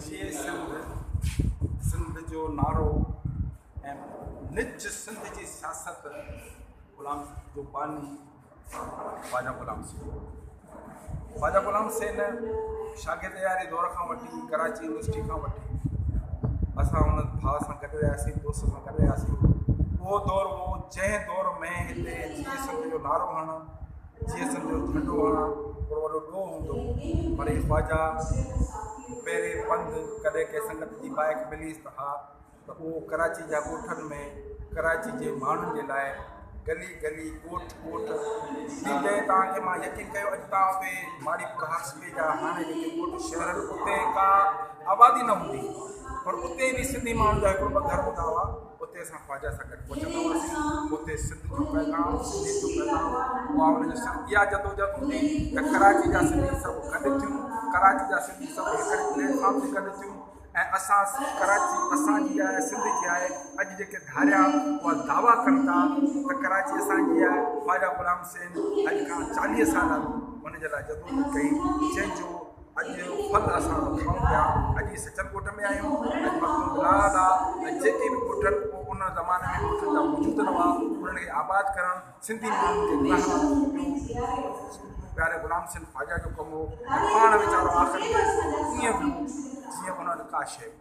جيئي سنڌ، سنڌ جو نعرو ۽ نج سنڌ جي سياست غلام جو باني خواجه غلام حسين. خواجه غلام حسين شاگرد واري دور کان وٺي ڪراچي يونيورسٽي کان وٺي اسان ان ڀاء سان گڏ رهياسين، دوست سان گڏ رهياسين. اهو دور هو جنهن دور ۾ هتي جيئي سنڌ جو نعرو هڻڻ، جيئي سنڌ جو جهنڊو هڻڻ هڪڙو وڏو ڏوهه هوندو هو، پر هي خواجه پهرين پنڌ ڪڏهن ڪنهن سنگت جي بائيڪ مليس ته ها ته اهو ڪراچي جا ڳوٺن ۾ ڪراچي جي ماڻهن جي لاء گلي گلي ڳوٺ ڳوٺ ويندي توهان کي مان يقين ڪيو اڄ توهان اتي ماڙي پور هاڪس بي جا هاڻي جيڪي ڳوٺ شهر آهن اتي ڪا آبادي نه هوندي پر اتي به سنڌي ماڻهن جا هڪڙو ٻه گهر هوندا هئا اتي اسان خواجه سان گڏ پهچندا هئاسين اتي سنڌ جو پيغام سنڌين جو پيغام اها ان جو صرف اها جدوجهد هوندي ته ڪراچي جا سنڌي سڀ گڏ ٿيون ڪراچي جا سنڌي سڀ هڪڙي پليٽ فارم تي گڏ ٿيون ۽ اسان ڪراچي اسان جي آهي سنڌ جي آهي اڄ جيڪي ڌاريا اها دعويٰ ڪن ٿا ته ڪراچي اسان جي آهي خواجه غلام حسين اڄ کان 40 سال اڳ ان جي لاء جدوجهد ڪئي جنهن جو اڄ ڦل اسان کائون پيا. اڄ ئي سچل ڳوٺ ۾ آهيون، اڄ مخدوم بلال آ ۽ جيڪي به ڳوٺ آهن اهو ان زماني ۾ ڳوٺن جا وجود نه هئا، انهن کي آباد ڪرڻ، سنڌي ماڻهن کي رهڻ اهو پياري غلام حسين خواجه جو ڪم هو ۽ پاڻ ويچارو آخر ۾ ائين ويو جيئن ان وٽ ڪا شيء.